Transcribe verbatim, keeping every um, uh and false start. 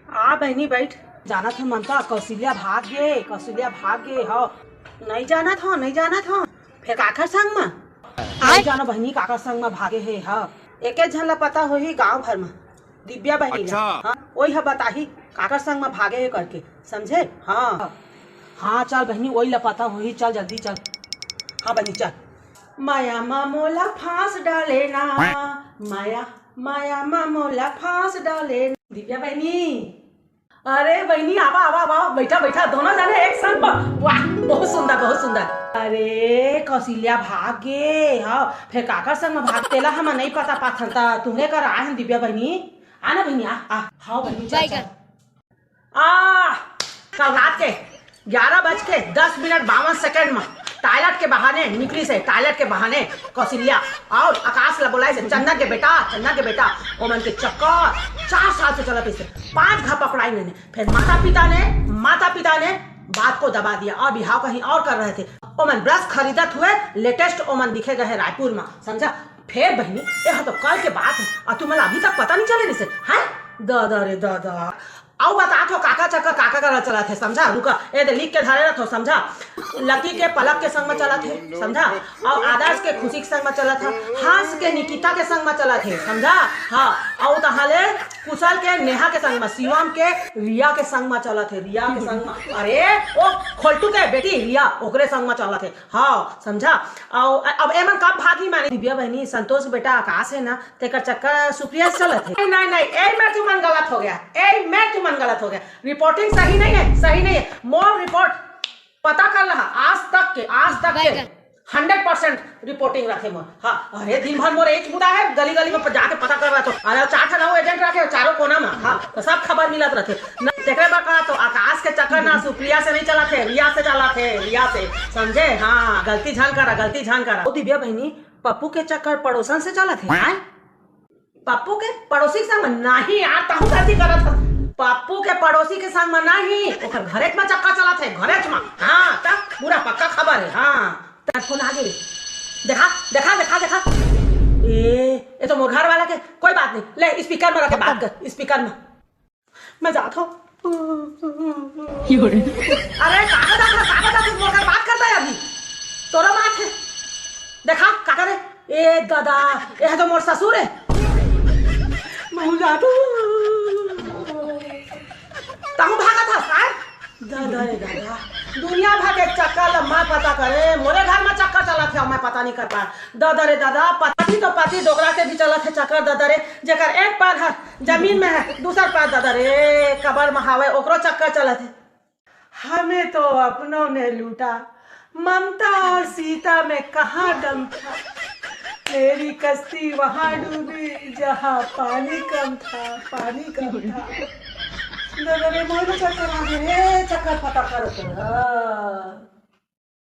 आ बहिनी बइठ। जानत हव ममता, कौशल्या भाग गे, कौशल्या भाग गे हव। नइ जानत हव, नइ जानत हव। फेर काकर संग म? नइ जानो बहिनी, काकर संग म भागे हे हव। एके झन ल पता होही गांव भर म, दिव्या बहिनी ल। अच्छा। हाँ, ओही ह बताही काकर संग म भागे हे करके, समझे? हाँ। हाँ, चल बहिनी, ओही ल पता होही, चल जल्दी चल। हाँ बहिनी, चल। माया मा मोला फांस डाले ना, माया, माया मा मोला फांस डाले ना। दिव्या बहिनी, अरे बहिनी, आवा, आवा, आवा, बइठा, बइठा, दोनों जने एक संग प-, वाह, बहुत सुंदर, बहुत सुंदर। अरे, कौशल्या भाग गे, हाँ, फेर काकर संग म भाग, तेला हमन नइ पता पाथन, त तुंहरे कर आए हन दिव्या बहिनी। आ ना बहिनी, आ, आ, हाँ बहिनी, चल, चल। आ, कल रात के ग्यारह बज के दस मिनट बावन सेकंड म टॉयलेट के बहाने निकलिस हे, टॉयलेट के बहाने कौशल्या अउ आकाश ला बोलाइस हे, चंदन के बेटा, चंदन के बेटा, ओमन के चक्कर चार साल से चलत हे, पांच घा पकड़ाइन हे। फेर माता पिता ने, माता पिता ने बात को दबा दिया अउ बिहाव कहीं अउ कर रहे थे। ओमन ब्रश खरीदत हुए, लेटेस्ट ओमन दिखे गए हे रायपुर म, समझा? फेर बहिनी, ये ह तो कल के बात हे, अउ तुमन ला अभी तक पता नइ चले रिहिस हे, हैं? दादा रे दादा। अउ बतात हव, काकर चक्कर काकर करा चलत हे, समझा? रुका, ए दे लिख के धरे रथव, समझा? लकी के पलक के संग म चलत हे, समझा? अउ आदर्श के खुशी के संग म चलत हे, हंस के निकिता के संग म चलत हे, समझा? हाँ, अउ तहां ले कुशल के नेहा के संग म, शिवम के रिया के संग म चलत हे, रिया के संग म। अरे, ओ खोलटू के बेटी रिया, ओकरे संग म चलत हे। हाँ, समझा? अउ अब एमन कब भागही माने? दिव्या बहिनी, संतोष बेटा आकाश हे ना, तेकर चक्कर सुप्रिया से चलत हे। नहीं, नहीं, नहीं, ए में तुमन गलत हो गया, ए में तुमन गलत हो गया। रिपोर्टिंग सही नहीं है, सही नहीं है। मोर रिपोर्ट पता कर लहा, आज तक के, आज तक के बैगन। हंड्रेड परसेंट रिपोर्टिंग रखे मोर। हाँ, अरे दिन भर मोर एक बुता है, गली गली में जाके पता कर रहा तो। अरे चार ठन अउ एजेंट रखे, चारों कोना में। हाँ, तो सब खबर मिलत रथे। न, तेकरे बर कहा तो आकाश के चक्कर ना सुप्रिया से नहीं चलत हे, रिया से चलत हे, रिया से। समझे? हाँ, गलती झन करा, गलती झन करा। ओ दिव्या बहिनी, पप्पू के चक्कर पड़ोसन से चलत हे, हैं? पप्पू के पड़ोसी के संग म? नहीं यार, तहूं गलती करत हस। पप्पू के पड़ोसी के संग म नहीं, ओकर घरेच म चक्कर चलत हे, घरेच म। हाँ, त पूरा पक्का खबर हे। हाँ, तेरा फोन आ गे। देखा, देखा, देखा, देखा। ए, ये तो मोर घर वाला के। कोई बात नहीं, ले स्पीकर में रखे बात कर, स्पीकर में। मैं जात हूँ। अरे, काका जात हस, काका जात हस, मोर घर बात करता है अभी। तोरा बात है। देखा, काका रे, ए दादा, ये है तो मोर ससुर है। मैं जात हूँ। तहूं भागत हस, आय? दादा रे दादा, दुनिया भर के चक्कर ल मैं पता करे, मोरे घर में चक्कर चलत हे, मैं पता नहीं कर पा। दादा रे दादा, पति तो पति, डोकरा के भी चलत हे चक्कर, दादा रे, जेकर एक पैर ह जमीन में है, दूसर पैर, दादा रे, कबर में हावे, ओकरो चक्कर चलत हे। हमें तो अपनों ने लूटा, ममता और सीता में कहाँ दम था? मेरी कश्ती वहाँ डूबी, जहाँ पानी कम था, पानी कम था। दादा रे, मोर चक्कर आ गे रे, चक्कर पता करो तो। हाँ।